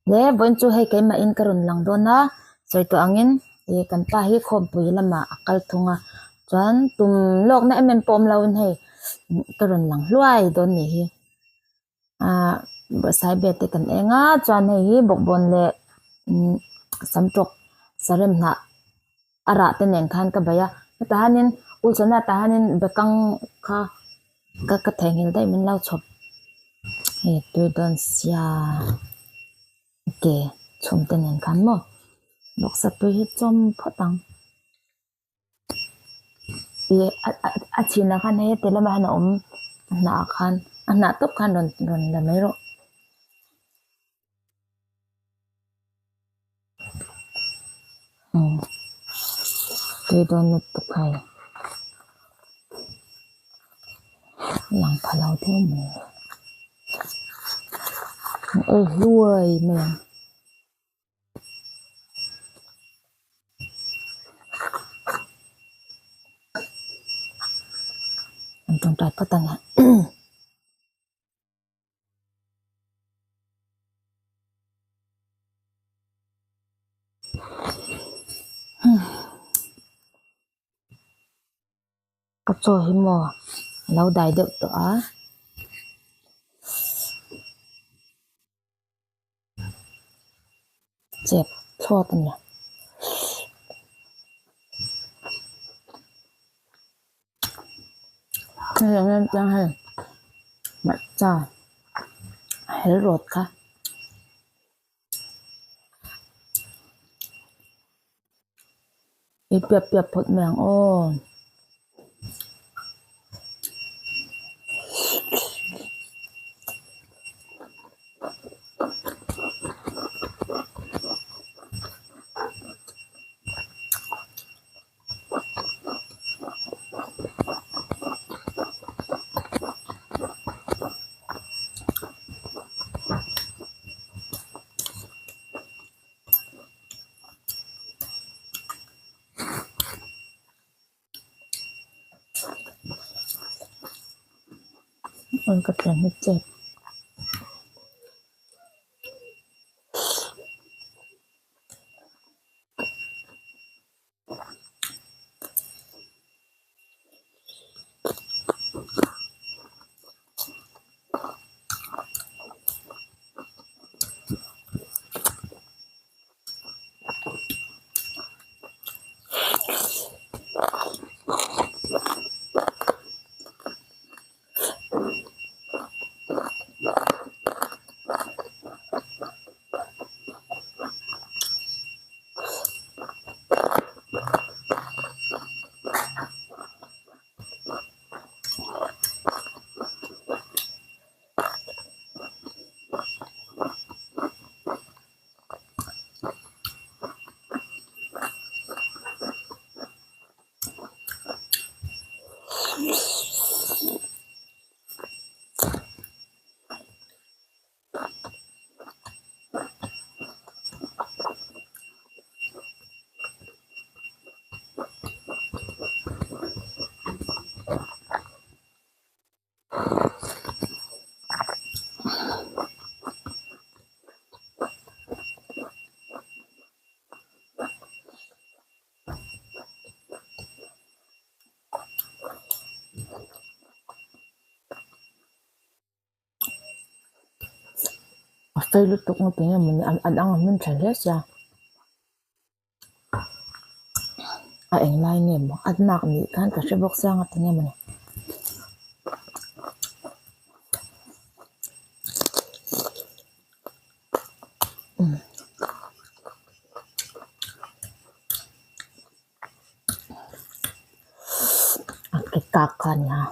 Le vawiin chu hei keimahin ka rawn lang dawn a sawi tawh angin ih kan pa hi khawmpui lamah a kal thung a chuan tum lawkna em em pawh awm loin hei ka rawn lang hluai dawn nih hi ah bawrhsaibe te kan eng a chuan hei hi bawkbawn leh umm samtawk sarem hnah a rah te nen khan ka bei a hetah hianin ulchana tah hianin bekang kha ka ka theihnghilh daih min lo chhawp hei tui dawn sia ke chhum te nen khan maw bawksa tui hi chawm phawt ang ih a chhinah khan hei heti lamah hian a awm a hnah ah khan a hnah tawp khan rawn rawn la mai rawh. Tui dawn lutuk hei lang pha lo deuh mai ei hluai mai ang. An tawngtai phawt ang e. Ka chaw hi maw a lo dai deuh tawh a. Chep thlawt a ni. Hei ang em chuan hei hmarcha hel rawt kha i piap piap phawt mai ang aw. Ka tlen hi chep. A fei lutuk ngawt eng emawni an ang a hmin tha hle sia a englai nge maw a nak nih khan ka hre bawk sia ngawt eng emawni. A ke kak kha a ni a.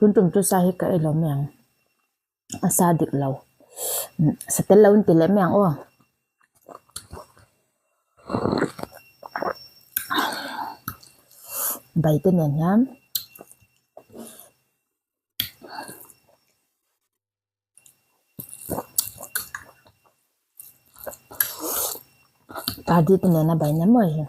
Tun tum chu sa hi ka ei lo mai ang. A sa dik lo sa tel lo in ti leh mai ang aw. Bai te nen hian. Pardi te nena bai na mawi hi.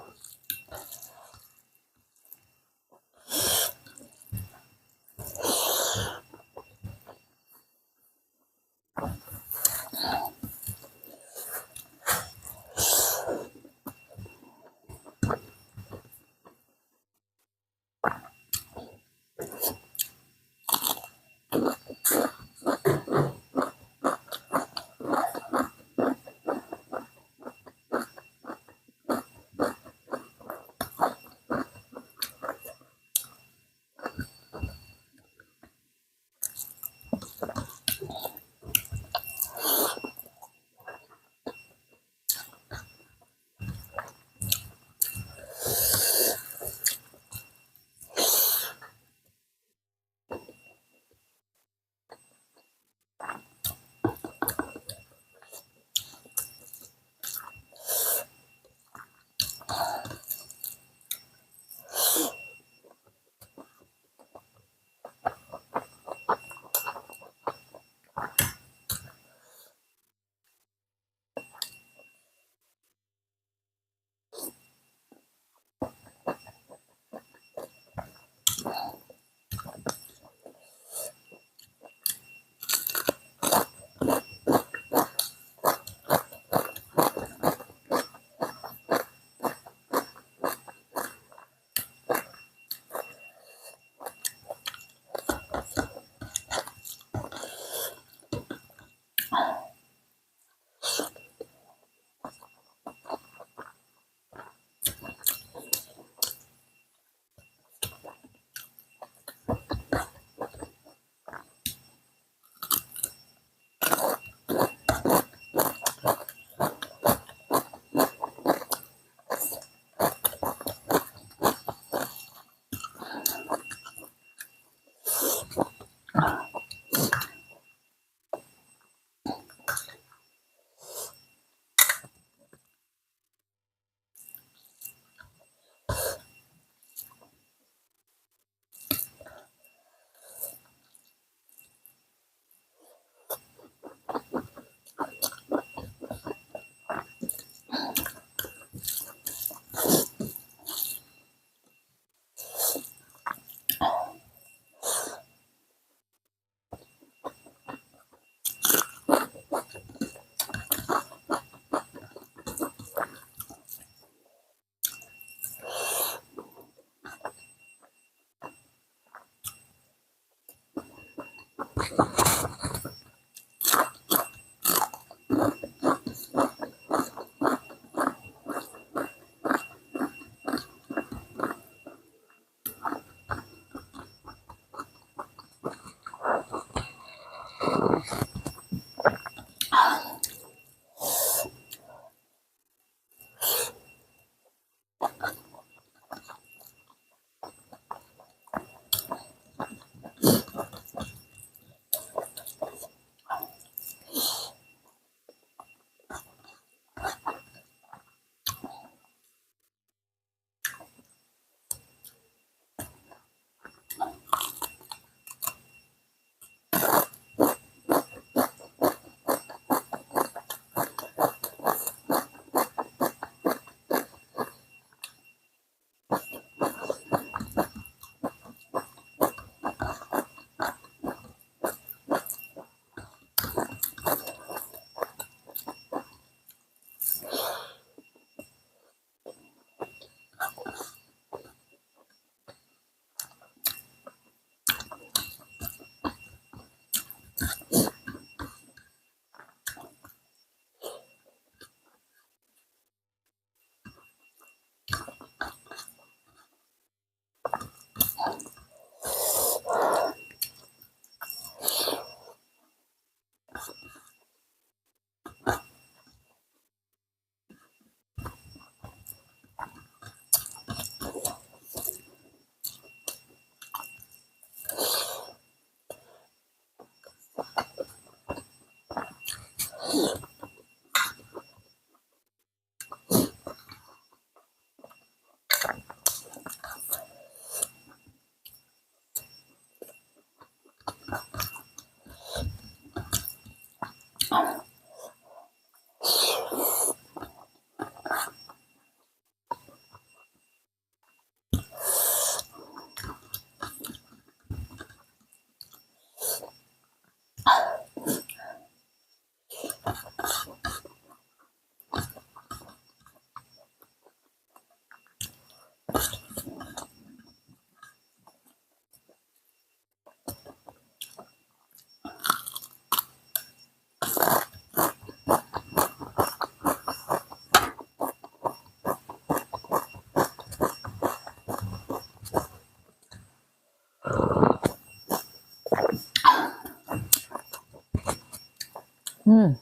Umm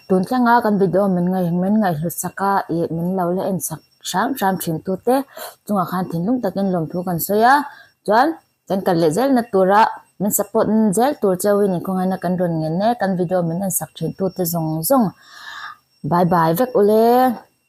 tun thleng a kan video min ngaih min ngaihhlut sak a ih min lo la en sak hram hram thin tu te chungah khan thinlung takin lawmthu kan sawi a chuan kan kal leh zel na tura min support zel tur chauhin inkhawngaihna kan rawn ngen e kan video min en sak thin tu te zawng zawng bye bye vek ule.